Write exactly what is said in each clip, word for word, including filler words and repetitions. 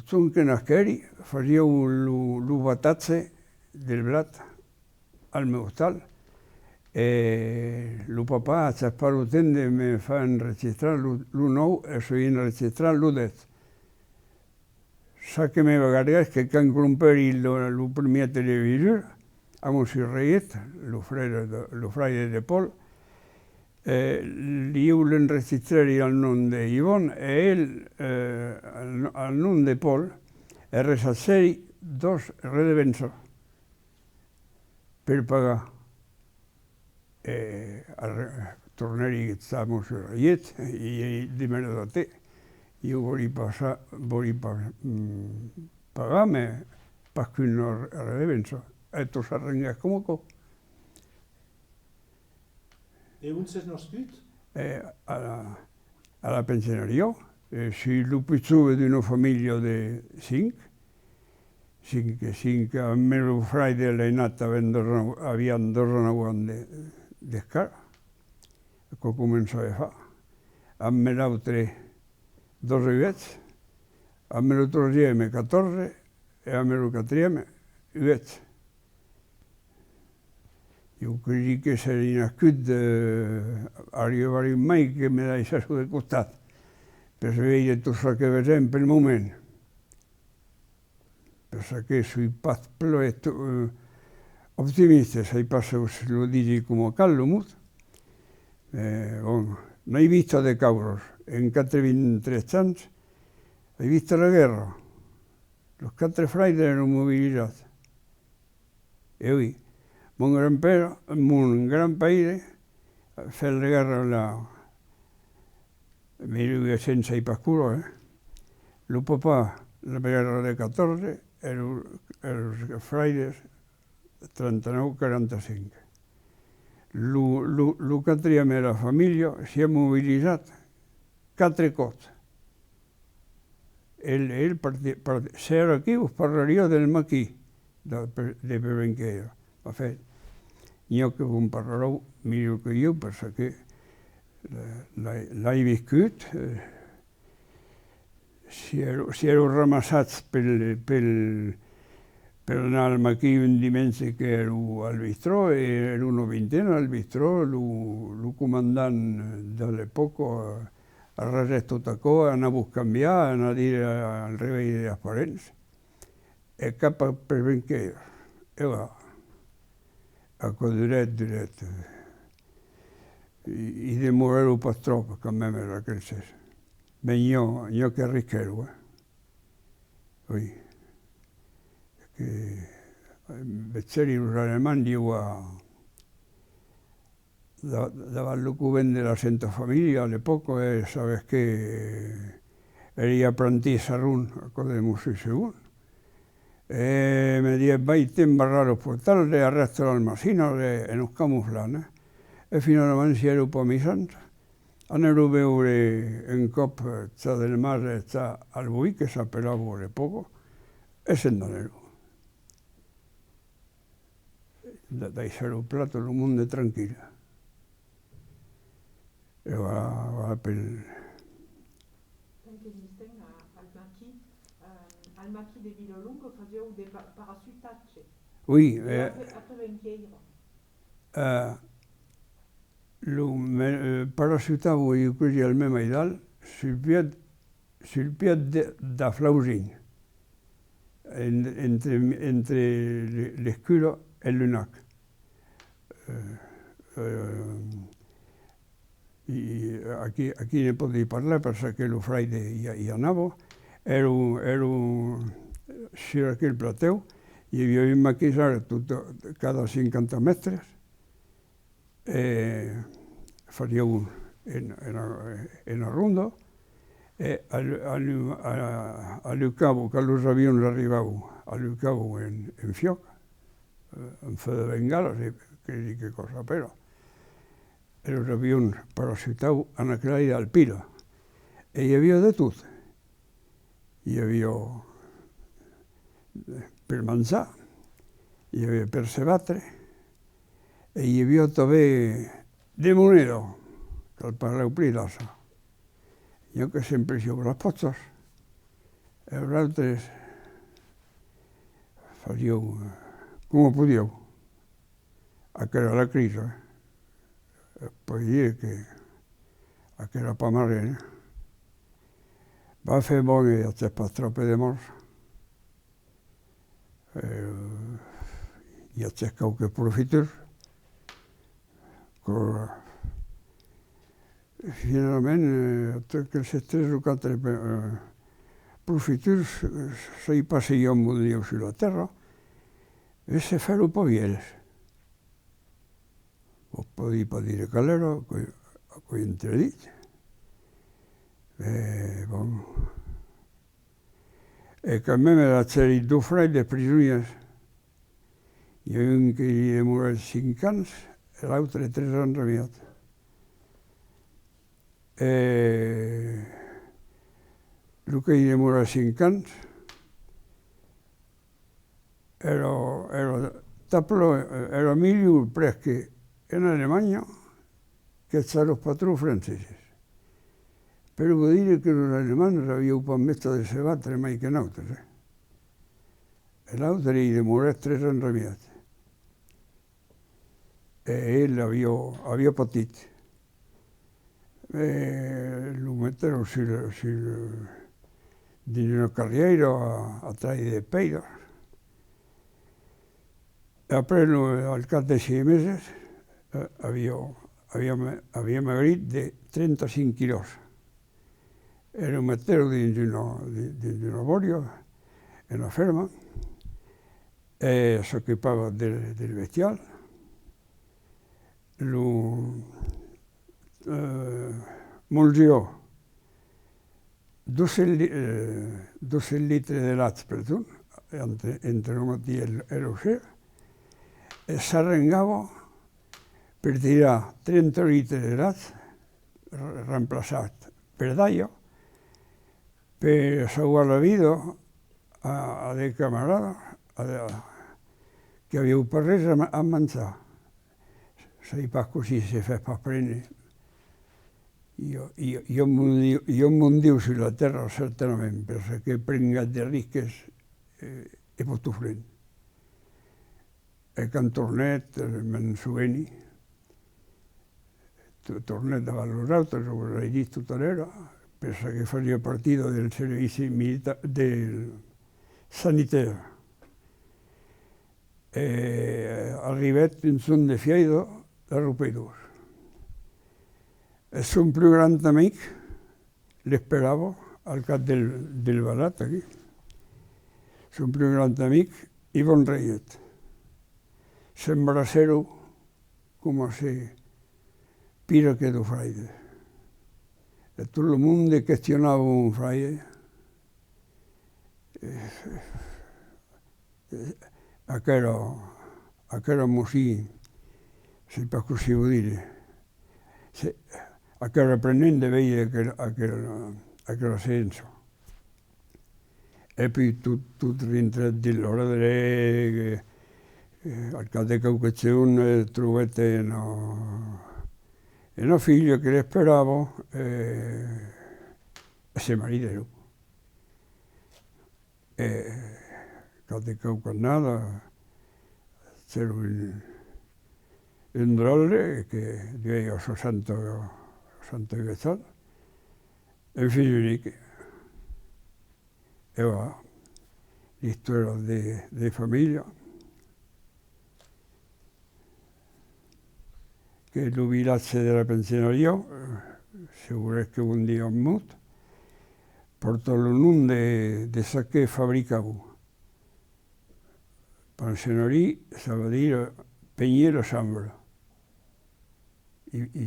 Sonque nasquèri, fasiáu lo, lo batatge del blat al meu ostal, e lo papà agèt pas lo temps de me far enregistrar lo, lo nòu, e soi enregistrat lo dètz. Ça que me garguèt que quand crompèri lo, lo primièr televisor, amont sul Raiet, lo fraire de, lo fraire de Paul, eh, ieu l'enregistrèri al nom de Yvon e el, eh, al, al nom de Paul, e reçacèri doas redevenças per pagar. E arre-, tornèri amont sul Raiet, e ieu demorèri a tè, ieu vòli passar, vòli pa-, mm, pagar, mès pas qu'una redevença. E tot s'arrenguèt coma aquò. E ont sètz nascut? E a la, a la Pensenariá, e soi lo pus jove d'una familha de cinc. Cinc, cinc, amb lo fraire l'ainat aviam dos ans, aviam dos ans avant de, d'escart. Aquò començava far. Amb l'autre, dos e uèch, amb lo trosième, quatòrze, e amb lo quatrième, uèch. Ieu cresi que s'èri nascut, eh, arribari mai que me daissèsson de costat, per veire tot çò que vesèm pel moment. Per çò que soi pas plan, eh, optimista, sai pas se lo disi coma cal, lo mot. Eh, bon, n'ai vist de causas. En quatre-vingt-tres ans, ai vist la guèrra. Los quatre fraires èran mobilizats. E oui, mon grand-père, mon grand-paire, fèt la guèrra la mil uèch cents, sai pas quora, eh? Lo papà, la guèrra de quatòrze, e lo, e los fraires, trenta-nòu, quaranta-cinc. Lo, lo, lo quatrième de la familha siá mobilizat quatre còps. El, el parti-, parti-, s'èra aquí, vos parlariá del maquis de, de Pervenquèira. En fait, n'i a que vos parlaràn milhor que ieu, per çò que la, la, l'ai viscut, eh, si èra, si èra ramassat pel, pel, per anar al maquis un dimenge que èra al bistrò, e èra una vintena al bistrò, lo, lo comandant de l'epòca, eh, arrasèt tot aquò, anatz vos cambiar, anatz dire al revelh de las parents, e cap a Pervenquèira, e voilà. Aquò durèt, durèt. I, i demorèron pas tròp, quand même, aquelses. Mès n'i a, n'i a que arrisquèron, eh. Oui. Que, eh, vegèri los Alemands, ieu a, da-, davant lo covent de la Senta Familha, a l'epòca, eh, sabes que èri aprantit sarron, a cò de Mossur Segon. E me dièt: «Vai-te'n barrar los portals e arrèsta las machinas e, e nos camuflam, eh.» E finalament, s'i èran pas missants. Anèron beure un còp, eh, cha del Mas e cha al Boí, que s'apelava a l'epòca, e se n'anèron. Da-, daissèron plan tot lo monde tranquille. E voilà, voilà pel... Tant que n'estèm a, al maquis, eh, al maquis de Vilalonga fasián de pa-, parachutatge. Oui, e eh, après, après Venquèira. Eh, lo me-, eh, parachutavan, ieu cresi, al mème aidal, sul pièc, sul pièc de, dab Lausin, en-, entre, entre le-, l'escura e Lunac. Eh, eh, i, i aquí, aquí ne pòdi parlar, per çò que lo fraire i, i anava. Èra, èra sur aquel platèu, i aviá un maquisard tot, cada cinquanta mètres, e fasián en, en, ena ronda, e alu-, alu-, a-, alucavan, quand los avions arribavan, alucavan en, en fuòc, eh, en feu de bengala, se, que, que cosa, però, e los avions parachutavan en aquela aidal pila. E i aviá de tot. I aviá per manjar, i aviá per se batre, e i aviá tanben de moneda, cal parlar pli d'aicí. N'i a que s'emplecián las pòchas, E los autres fasián, eh, coma podián. Aquò èra la crisa, eh? E pòdi dire que aquò èra pas marrent, eh? Va far bon, e i agèt pas tròp de mòrts. Eh, i agèt quauques profiturs. Aquò, finalament, eh, tot aqueles tres o quatre, eh, profiturs, eh, se passèron un bon dieu sus la tèrra e se fèron pas vièlhs. Vos pòdi pas dire qual èra, aquò, aquò es interdit. E, bon. E quand même, agèri dos fraires de prisonièrs. I a un que i demorèt cinc ans e l'autre tres ans e mièg. E lo que i demorèt cinc ans èra, èra tan plan, èra melhor presque en Alemanha que los patrons franceses. Però vos dire que los Alemands avián pas mèsta de se batre mai que nautres, eh? E l'autre i demorèt tres ans e mièg. E el aviá, aviá patit. E lo metèron sus, sus, dins una carrièira a, a traire de pèiras. E après, lo, al cap de sièis meses, eh, aviá, aviá, aviá magrit de trenta-cinc quilòs. E lo metèron dins una, dins una bòria, en una fèrma, e s'ocupava del, del bestial. Lo, eh, molziá dos cents li-, eh, dos cents litres de lach per jorn, entre, entre lo matin e lo, e lo ser, e s'arrengava per tirar trenta litres de lach, re-, remplaçat per d'aiga, per sauvar la vida a, a de camaradas, a de, que avián pas res a ma-, a manjar. Sai pas cossí se fèt pas prene. I a, i a, i a un bon dieu, i a un bon dieu sus la tèrra, certament, per çò que prenguèt de risques, eh, e pas tot plen. E quand tornèt, eh, me'n soveni, to-, tornèt davant los autres, o vos ai dit tot a l'ora, per çò que fasiá partida del servici milita-, del sanitaire. E arribèt un jorn de fièira a Riupeirós. E son plus grand amic l'esperava al cap del, del valat aquí. Son plus grand amic, Yvon Reyet. S'embracèron coma se pira que dos fraires. E tot lo monde questionava mon fraire. Eh, eh, aquò èra, aquò èra, mossur, sai pas cossí vos dire. Se, aquò èra prenent de veire aquel, aquel, aquela seança. E puèi tot, tot rintrèt dins l'òrdre, eh, eh, al cap de quauque jorn, eh, trobèt una, una filha que l'esperava, eh, e se maridèron. E, cap de quauque annada, agèron un, un dròlle que deviá aver seissanta, seissanta-uèch ans, un filh unic. E voilà, l'istòria de, de familha. Que lo vilatge de la Pensenariá, eh, se volètz que vos diga un mot, pòrta lo nom de, de çò que fabricavan. Pensenariá, ça veut dire peigner la chanvre. I, i,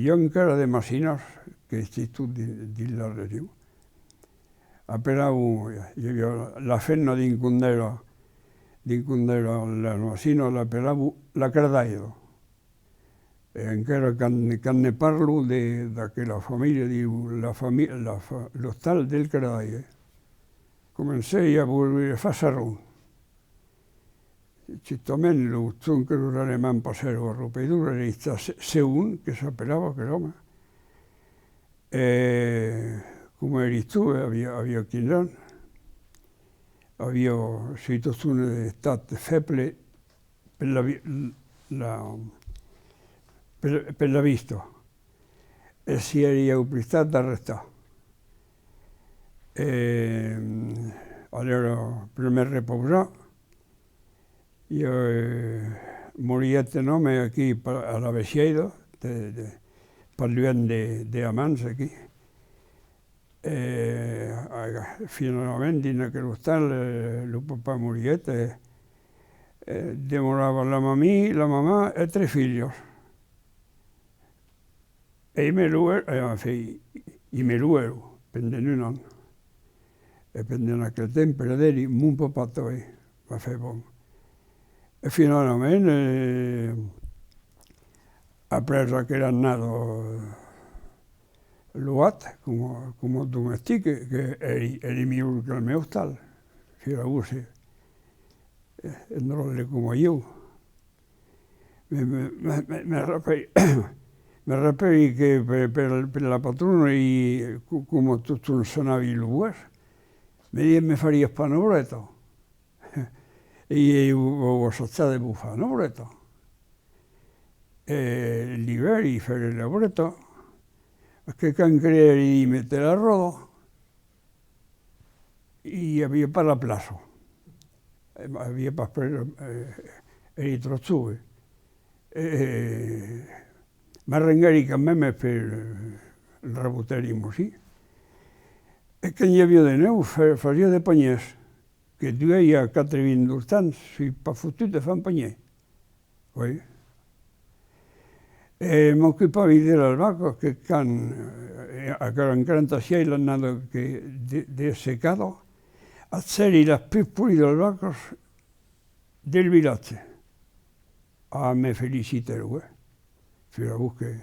i a encara de machinas que existon dins, dins la region. Apelavan, i aviá la femna dins quant èra, dins quant èra la machina, l'apelavan la Cradaire. E encara quand, quand ne parlo de, d'aquela familha, diu la fami-, la fa-, l'ostal del Cradaire. Comencèri a vos far sarron. Justament, lo jorn que los Alemands passèron a Riupeirós, èra estat Se-, Segon, que s'apelava aquel òme. E Coma èri jove, aviá, aviá quinze ans, aviá, soi totjorn estat feble per la vi-, la, per, per la vista. E si èri oblijat d'arrestar. E, alèra, per me repausar, ieu, eh, morièt un òme aquí pa-, a la Besièira, de, de, pas luènh de, de Amans, aquí. E, a, finalament, dins aquel ostal, eh, lo papà morièt, e, e demorava la mamí, la mamà e tres filhas. E i me luèron, e, enfin, i me luèron pendent un an. E pendent aquel temps perdèri mon papà tanben, enfin, bon. E finalament, eh, après aquela annada, eh, luat coma, coma domestic, que èri, èri milhor que lo meu ostal, figura-vos, eh, un dròlle coma ieu. Me, me, me, me, me rapèli, me rapèli que per, per, per la patrona, i, co-, coma totjorn sonavi lo boès, me diguèt: «Me fariás pas una obreta?» E ieu vau assajar de vos far una obreta. E l'ivèrn, i fèri la obreta. Aquel qu'encara èri dins metre la ròda, i aviá pas la plaça. E aviá pas per, eh, èri tròp jove. E m'arrenguèri quand même per, eh, rabotar un bocin. E quand i aviá de nèu, fa-, fasiá de panièrs, que duèi a quatre-vints-dos ans, soi pas fotut de far un panièr. Oui. E m'ocupavi de las vacas que quand, eh, aquò èra en quaranta-sièis, l'annada que de, de secada, agèri las pus polidas vacas del vilatge. Ah, me felicitèron, eh. Figura-vos que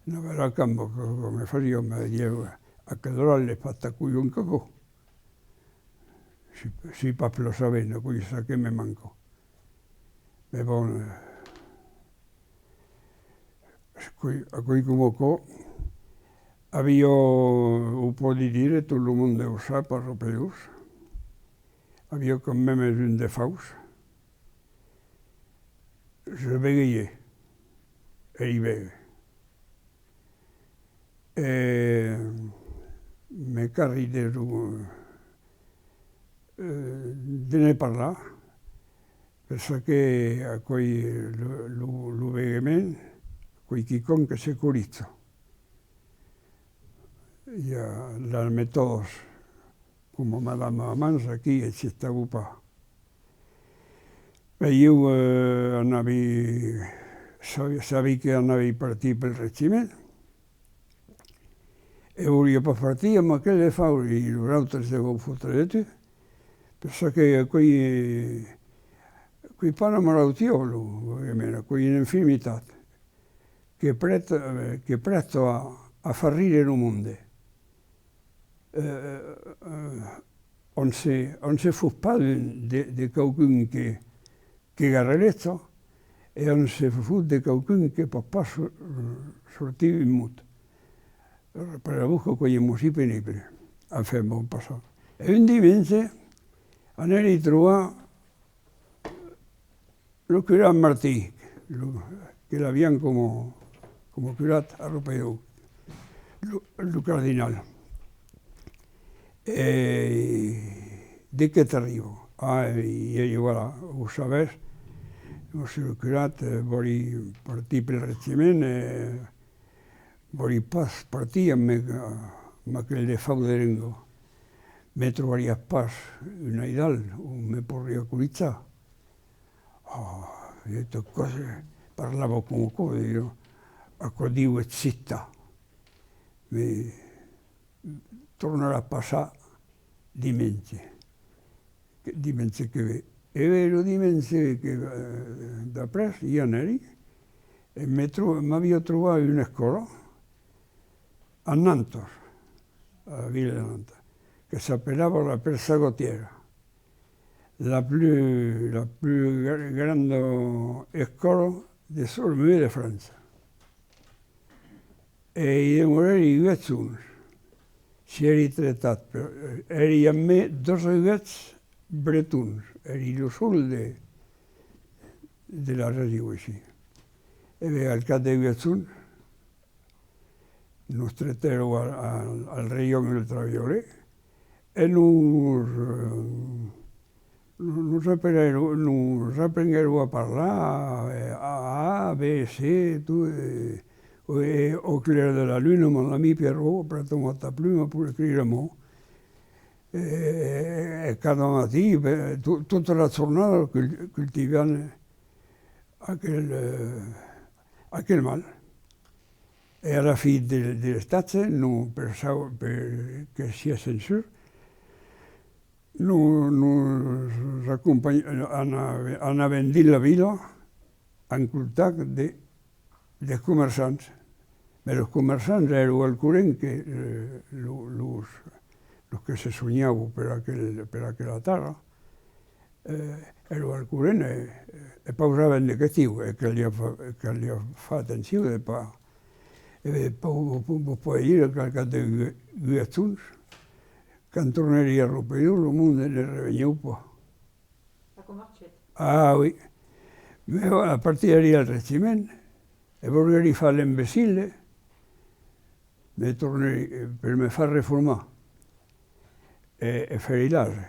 una bèla camba que, que me fasiá, me diguèron: «Aquel dròlle es pas tan colhon qu'aquò.» Si, si pas plus saber, aquò es çò que me manca. Mès bon, eh, aquò, aquò es coma aquò. Aviá, o pòdi dire, tot lo monde o sap, a Riupeirós, aviá quand même un defaut. Je bégayais. Èri bègue. E me carri de lo, eh, de ne parlar, per çò que aquò's lo, lo, lo beguement, aquò's quicòm que se corrija. I a las metòdas, coma Madama Amans, aquí existava pas. E ieu, eh, anavi, sabi, sabi que anavi partir pel regiment, e voliá pas partir amb aquel defaut, e los autres: «Te vau fotre de tu», per çò que aquò's, eh, aquò's pas una malautiá, lo, lo beguement, aquò's una infirmitat que prèsta, eh, que prèsta a, a far rire lo monde. Eh, eh, òm se, òm se fot pas de, de, de qualqu'un que, que garreleja, e òm se fot de qualqu'un que pòt pas sor-, sortir un mot. Figura-vos qu'aquò's un bocin penible. Enfin, bon, passam. E un dimenge, anèri trobar lo curat Martin, lo, que l'avián coma, coma curat a Riupeirós, lo, lo cardinal. E: «De qué t'arriba?» Ah, e, e voilà, o sabètz, Monsieur le curat, eh, vòli partir pel regiment, e vòli pas partir amb, amb aquel defaut de lenga. Me trobariás pas un aidal ont me poiriá corrijar? Oh, e tot còp parlava coma aquò, diguèri: «Aquò deu existar. Mès tornarà passar dimenge, que, dimenge que ven.» E ben, lo dimenge que, eh, d'après, i anèri, e me tro-, m'aviá trobat una escòla a Nantas, a la vila de Nantas, que s'apelava la Persagotièra, la plus, la plus gra-, granda escòla de sord-muet de França. E i demorèri uèch jorns. Sièri tretat per, èri amb me dos aguèths bretons, èri lo sol de, de la region aicí. E ben, al cap de uèch jorns, nos tretèron al, al, al rayon ultraviolet e nos, eh, nos, nos aprenguèron, nos aprenguèron a parlar, eh, A, A, B, C, tot, e, e, au clair de la lune, mon ami Pierrot, prête-moi ta plume pour écrire un mot. E, e cada matin, ben, to-, tota la jornada cul-, cultivant aquel, eh, aquel mal. E a la fin de, de l'estatge, nos, per sau-, per que sièssem surs, nos, nos acompanh-, anàvem, anàvem dins la vila en contact de, de comerçants. Mès los comerçants èran al corrent que, eh, lo, los, los que se sonhavan per aquel, per aquela tèrra, eh, èran al corrent e, e pausavan de questions, e caliá fa-, caliá far atencion de pas. E ben, vos, vos, vos pòdi dire qu'al cap de uèch jorns, quand tornèri a Riupeirós, lo monde ne reveniá pas. Aquò marchèt? Ah, oui. Mès a partir d'alèra al regiment, e volguèri far l'imbecile, me tornèri, eh, per me far reformar e, e fèri l'ase.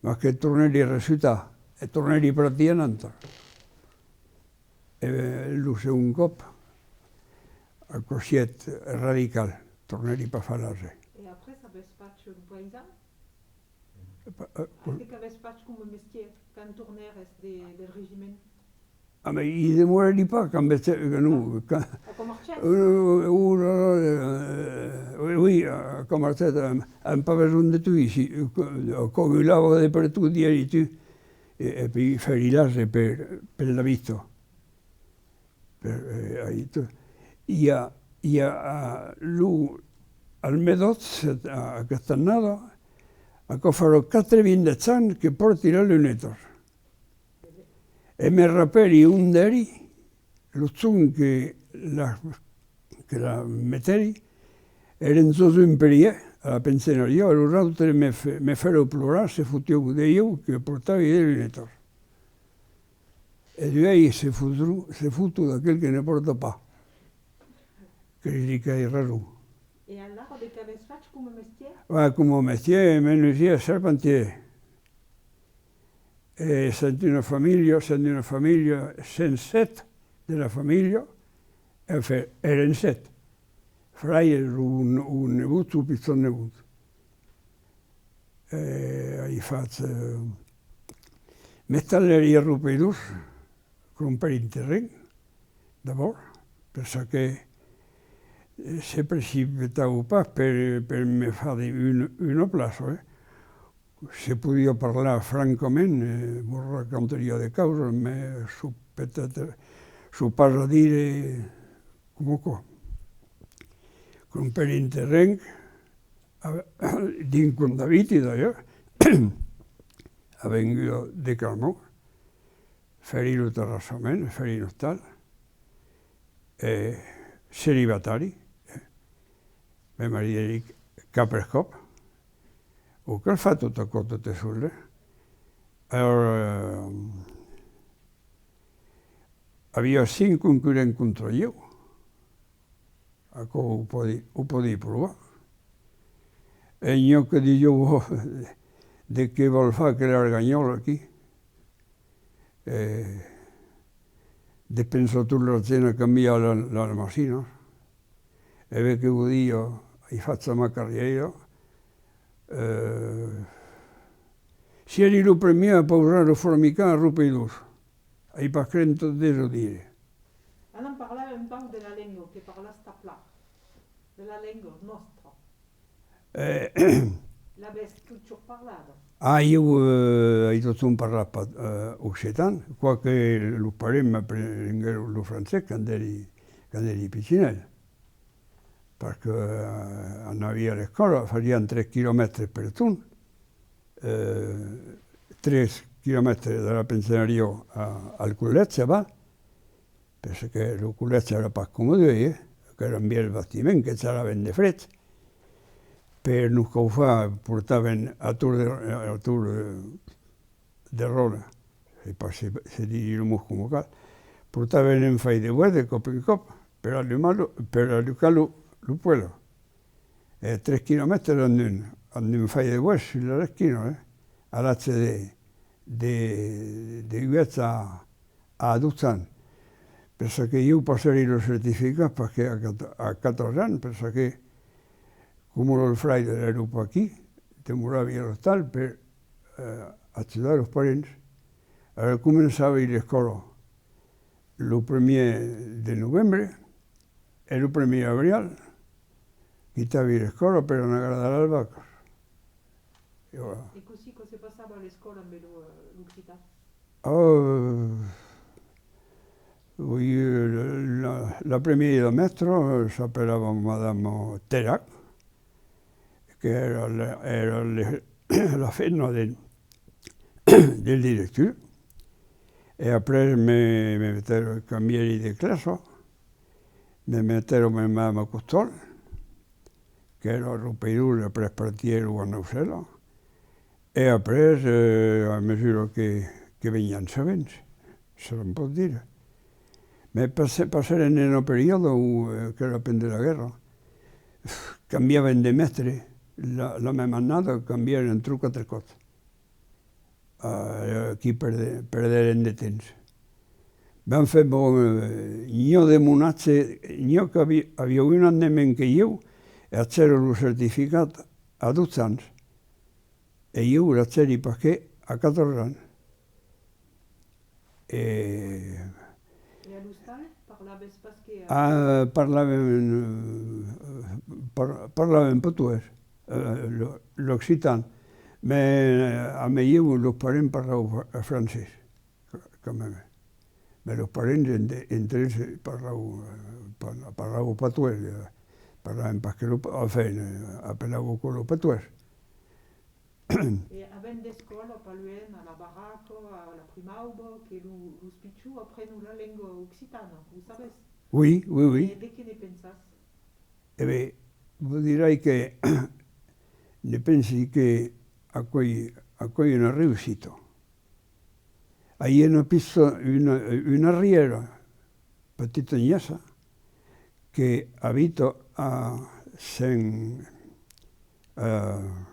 Mas que tornèri ressustar, e tornèri partir a Nantes. E, eh, lo segond còp, aquò sièt radical, tornèri pas far l'ase. E après, avètz fach un paisan? Pa-, eh, Aste qu'avètz fach coma mestièr quand tornèretz de, del regiment? Ah, mès i demorèri pas, quand vegèri que non, quand, Aquò marchèt? Oh, oh là là, eh, oui, oui, aquò marchèt, eh, an pas besonh de tu, ici, eh, coagulava de pertot, dièri tu, e, e puèi fèri l'ase per, per la vista. Per, eh, aital. I a, i a, eh, lo, al mes d'aost, eh, aquesta annada, aquò farà quatre-vints-dètz ans que pòrti las lunetas. E me rapèli ont èri, lo jorn que la, que la metèri, èrem jos un perièr a la pensenariá, e los autres me fe-, me fèron plorar, se fotián de ieu que portavi de lunetas. E duèi se fotron, se foton d'aquel que ne pòrta pas. Cresi qu'ai rason. E alara, de qu'avètz fach coma mestièr? Bah, coma mestièr, menusièr, charpentièr. E sèm una familha, sèm una familha, sèm sèt de la familha, enfin, èrem sèt. Fraires o, o nebots o pichons nebots. E ai fach, eh, m'installèri a Riupeirós, crompèri un terren, d'abòrd, per çò que, eh, se precipitava pas per, per me far de, un, una plaça, eh. Se podiá parlar francament, eh, vos racontariá de causas, mès son peut-être, son pas a dire coma aquò. Crompèri un terren, a, dins qu'ont abiti, d'ailleurs, avenguda de Carmaux, fèri lo terrassament, fèri un ostal, e celibatari, eh, me maridèri qualques còps, o cal far tot aquò tot de sol, eh? Alòrs, eh, aviá cinc concurrents contra ieu, aquò o pòdi, o pòdi provar. E n'i a que disián: «Ò, de qué vòl far aquel arganhòl aquí?» E despensar tot l'argent a cambiar la, las machinas. E ben, que vos diga, ai fach ma carrièira. Eh, sièri lo primièr a pausar lo formican a Riupeirós. Ai pas crenta de lo dire. Anam parlar un pauc de la lenga que parlatz tan plan, de la lenga nòstra. Eh, L'avètz totjorn parlada? Ah, ieu, eh, ai totjorn parlat pa-, eh, occitan, quoique los parents m'aprenguèron lo francés quand èri, quand èri pichinet. Perque, eh, anavi a l'escòla, fasiam tres quilomètres per jorn, eh, tres quilomètres de la pensenariá a, al collègi, va. Perque lo collègi èra pas coma d'uèi, eh? Qu'èra un vièlh bastiment que jalava de freg. Per nos caufar, portavan a torn de, a torn de, de ròda, sai pas se, se disi lo mot coma cal, portavan un fais de boès de còp en còp per alumar lo, per alucar lo, lo poèlho. E tres quilomètres amb un, amb un fais de boès sus l'esquina, eh, a l'atge de, de, de uèch a, a dotze ans. Per çò que ieu passèri lo certificat, pas que a quat-, a quatòrze ans, per çò que, coma lo fraire èra pas aquí, demoravi a l'ostal per, eh, ajudar los parents. Ara començavi l'escòla lo primièr de novembre e lo primièr d'abrial quitavi l'escòla per anar gardar las vacas. E voilà. E cossí, cossí se passava l'escòla amb lo, eh, l'occitan? Oh, oui, la, la, la primièra mèstra, eh, s'apelava Madame Terac, que èra la, èra le, la femna de, del director. E après me, me metèron, cambièri de classa, me metèron amb Madame Costol, qu'èra a Riupeirós e après partièron a Naucèla. E après, eh, a mesura que, que venián sabents, se l'òm pòt dire. Mès passe-, passèrem en una periòda ont, eh, qu'èra pendent la guèrra, cambiàvem de mèstre, la, la mèma annada cambièrem tres o quatre còps. Eh, aquí perde-, perdèrem de temps. Ben, enfin, bon, eh, n'i a de mon atge, n'i a qu'avi-, avián un an de mens que ieu, e agèron lo certificat a dotze ans. E ieu l'agèri pas que a quatòrze ans. E... E a l'ostal, parlaves pas que... Ah, parlàvem, eh, par-, parlàvem patoès, eh, lo, l'occitan. Mès, eh, a mei ieu, los parents parlavan fr-, francés, quand même. Mès los parents entre, entre eles parlavan, eh, par-, parlavan patoès, eh, parlavan pas que lo pa-, enfin, eh, apelavan aquò lo patoès. E avèm d'escòla pas luènh, a la Barraca, a la Primauba, que lo, los pichons aprenon la lenga occitana, o sabes? Oui, oui, oui. E de qué ne pensas? E ben, vos dirai que ne pensi que aquò's, aquò's una reüssita. Ai una pichò-, una, una arrièra petita nièça que abita a Sent, eh,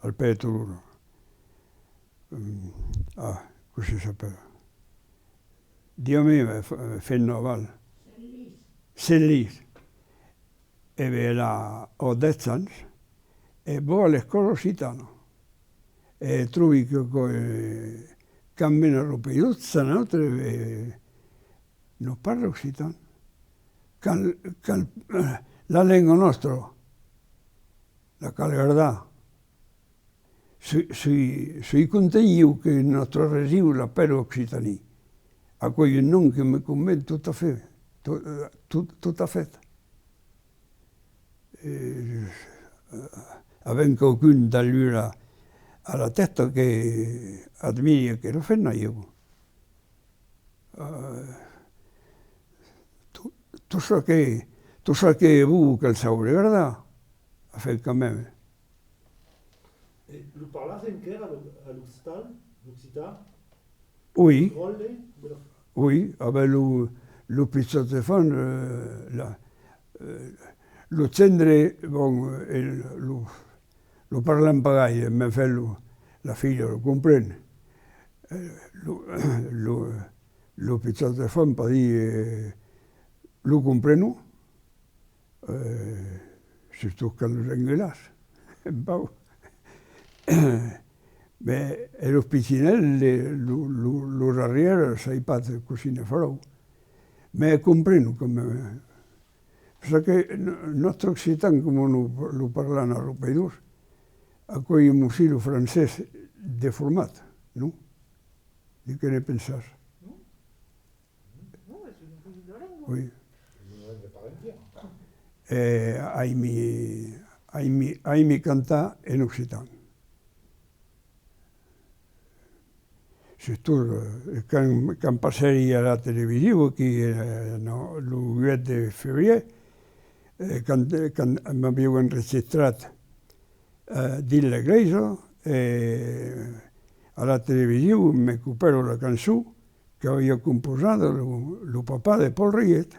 al pè de Torrona. Mm, ah, cossí s'apèla? Diga-me, eh, F-, eh, Fennaval. Sent Lis. Sent Lis. E ben, ela a dètz ans e va a l'escòla occitana. E trobi que, que, eh, quand ven a Riupeirós, a nautres, eh, nos parla occitan. Cal, cal, eh, la lenga nòstra, la cal gardar. Soi, soi, soi content ieu que nòstra region l'apèla Occitanie. Aquò's un nom que me conven tot a fait, tot, tot, tot a fait. E, eh, avèm quauqu'un d'alura a la tèsta que admiri aquela femna, ieu. Eh, tot, tot çò que, tot çò que es bon cal saber gardar, enfin, quand même. E lo parlas enquèra a l'o-, a l'ostal, l'occitan? Oui. Dròlle? Oui, avèm lo, lo pichòt enfant, eh, la, eh, lo gendre, bon, eh, lo, lo parlam pas gaire, mès enfin, lo, la filha lo compren. Eh, lo, lo, lo pichòt enfant, pas dire, eh, lo comprenon. Eh, surtot quand los enguelas, un pauc. Mès, e los pichinèls, le, lo, lo, los arrièrs, sai pas cossí ne faràn. Mès comprenon quand même. Parce que no-, nòstre occitan, coma lo, lo parlam a Riupeirós, aquò's un bocin lo francés deformat, non? De qué ne pensas? Non, es una bogina lenga. Oui. Una lenga part entièra. E aimi, aimi, aimi cantar en occitan. Surtot, eh, quand, quand passèri a la television, aquí, eh, non, lo uèch de febrièr, eh, quand, quand m'avián enregistrat eh, dins la glèisa, e a la television me copèron la cançon qu'aviá composada lo, lo papà de Paul Riet.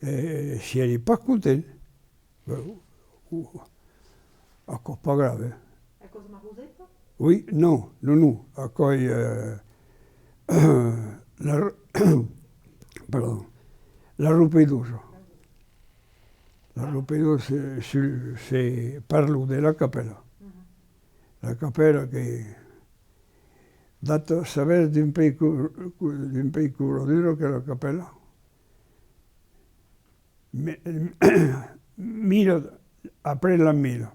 E sièri pas content. Beh, o, o, aquò's pas grave. Aquò's Maroseta? Oui, non, non, non, aquò's, eh, la, pardon, la Ropedosa. La Ropedosa, se, se, se parlo de la capèla. La capèla que data, sabètz, d'un pei co-, co-, d'un pei cobradura que la capèla? Me-, mila, après l'an mila.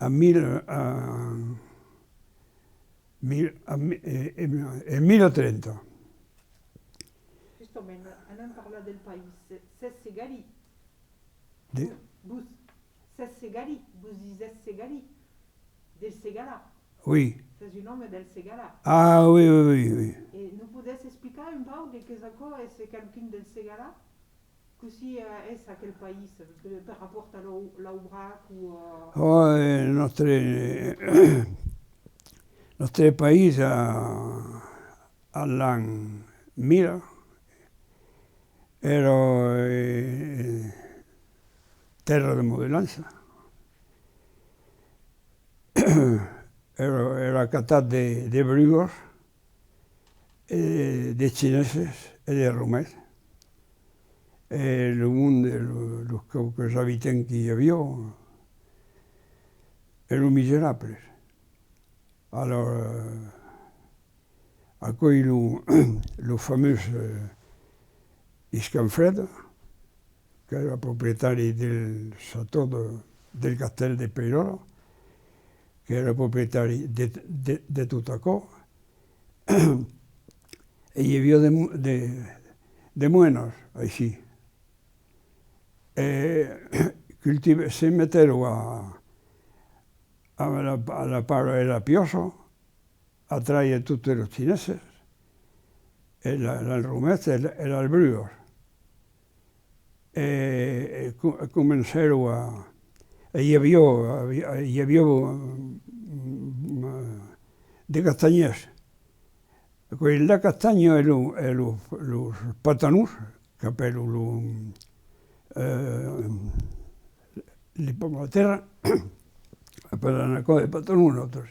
En mila, en mil-, en mi-, e, e, en mila trenta. Justament, anam parlar del país. Se-, sètz segalin. De- Vos, sètz segalin, vos disètz segalin. Del Segalar. Oui. Sètz un òme del Segalar. Ah, oui, oui, oui, oui. E nos podètz explicar un pauc de qu'es aquò? Es qualqu'un del Segalar? Cossí, eh, es aquel país, eh, per rapòrt a l'Au-, l'Aubrac o, eh? Oh, eh, nòstre, nòstre país a, a l'an mila èra, eh, tèrra de modelança. Èra, èra acatat de, de Brugas, e de Chineses e de Romèns. E lo monde, lo, los quauques abitants qu'i aviá, èran miserables. Alòrs, eh, aquò's lo, lo famós, eh, Iscanfreda, qu'èra proprietari del château de, del castèl de Peiròla, qu'èra proprietari de, de, de tot aquò. E i aviá de mo-, de, de moènas, aicí. E cultiv-, se metèron a, a la, a la pala e la piòça, a traire totes los chineses, e la, l'Alromèrs e la, e l'Albruas. E, e co-, e comencèron a, e i aviá, avi-, i aviá, mm, de castanhièrs. Aquò's la castanha e lo, e lo, los patanons, qu'apèlan lo, eh, les pommes de terre, apèlan aquò de patanons, nautres.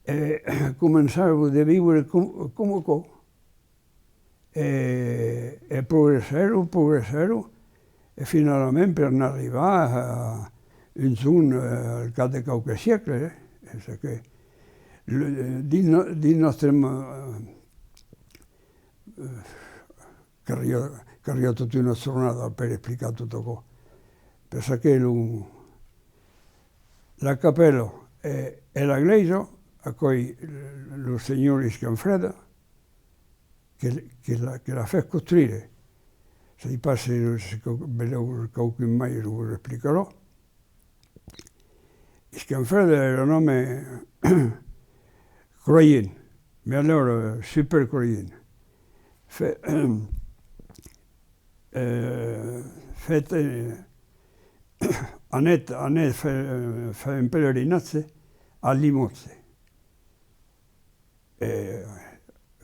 E començavan de viure com, com aquò. E, e progressèron, progressèron, e finalament per n'arribar a un jorn, eh, al cap de quauques siècles, eh, es que le, dins no-, dins nòstre ma-, eh, caliá, caliá tota una jornada per explicar tot aquò. Per çò que lo, la capèla e, e la glèisa, aquò's lo senhor Iscanfreda, que, que la, que la fèt construire. Sai pas se, se quau-, belèu quauqu'un mai lo vos explicarà. Iscanfreda èra un òme croient, mès alòrs, eh, super croient. Fe-, eh, fèt, eh, anèt, anèt fèr, fèr un pelerinatge a Limòtges. E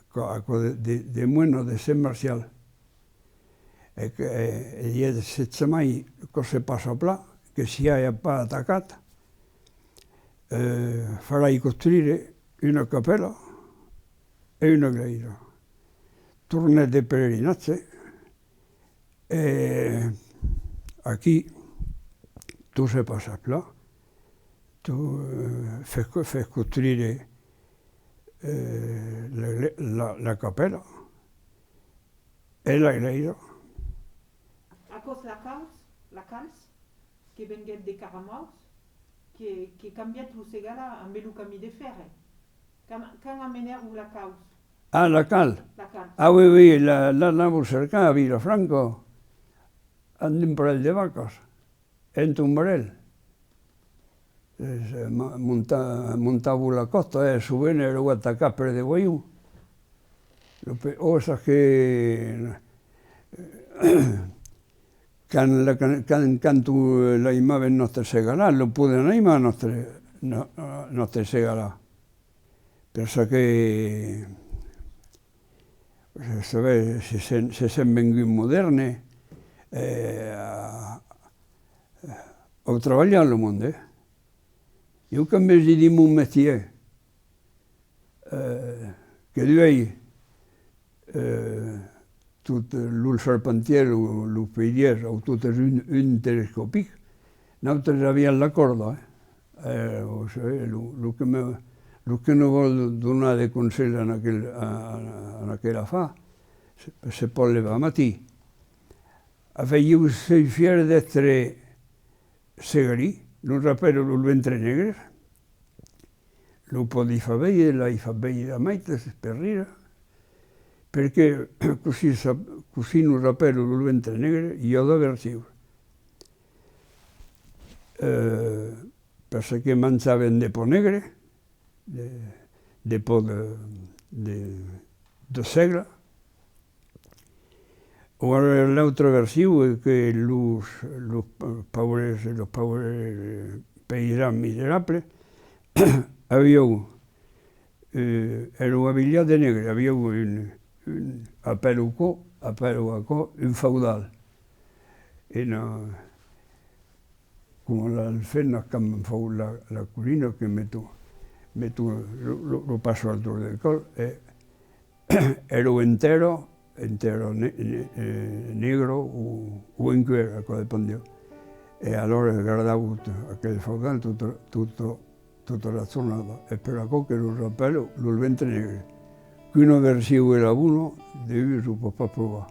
aquò, aquò de, de, de moèna de Sent Marcial. E que, e, e diguèt, se jamai aquò se passa plan, que siaja pas atacat, eh, farai construire una capèla e una glèisa. Tornèt de pelerinatge, e aquí, tot se passa plan, tot, eh, fèt, fèt construire, eh, la, la, la capèla e la glèisa. Aquò's la Cals, la Cals, que venguèt de Caramaus, que, que cambièt lo Segalar ambe lo camin de fèrre. Quand, quand amenèron la Cals? Ah, la Cal? La Cal. Ah, oui, oui, la, la, l'anavan cercar a Vilafranca, amb un parelh de vacas, en tombarèl. Es, eh, ma-, monta-, montavan la còsta, eh, sovent èran atacats per de voyous. Lo pe-, o, sas que, Quand la can-, quand, quand, eh, l'aimavan nòstre Segalar, lo podèm aimar nòstre, nò-, nòstre Segalar. Per çò que, sabètz, se sèm, se sèm venguts modèrnes, eh, a, au trabalhar lo monde, eh. Ieu quand vesi dins mon mestièr, eh, que duèi, eh, tot lo charpentièr, lo, lo peirièr, au tot es un, un telescopic, nautres aviam la còrda, eh. Eh, o sigui, lo, lo que me, lo que nos vòl donar de conselhs en aquel, a, a, en aquel afar, se, se pòt levar matin. Enfin, ieu soi fièr d'èstre segalin, nos apèlan los ventres negres, lo pòdi far veire, l'ai fach veire a maites per rire, perque cossí sa-, cossí nos apèlan los ventres negres, i a doas versions. Eh, per çò que manjavan de pan negre, de, de pan de, de, de sègle. O ara l'autra version es que los, los paures, los paures païsans miserables avián, eh, èran abilhats de negre, avián un, un, apèlan aquò, apèlan aquò un faudal. E non, coma las femnas quand fan la, la cosina, que meton, meton lo, lo, lo passo al torn del còl, e èra entèra, entèra ne-, ne-, eh, negra o, o en cuèr, aquò dependiá. E alòrs gardavan aquel faudal tota, tota, tota la jornada. Es per aquò que los apèlan los ventres negres. Qu'una version es la bona, de unes o pòt pas provar.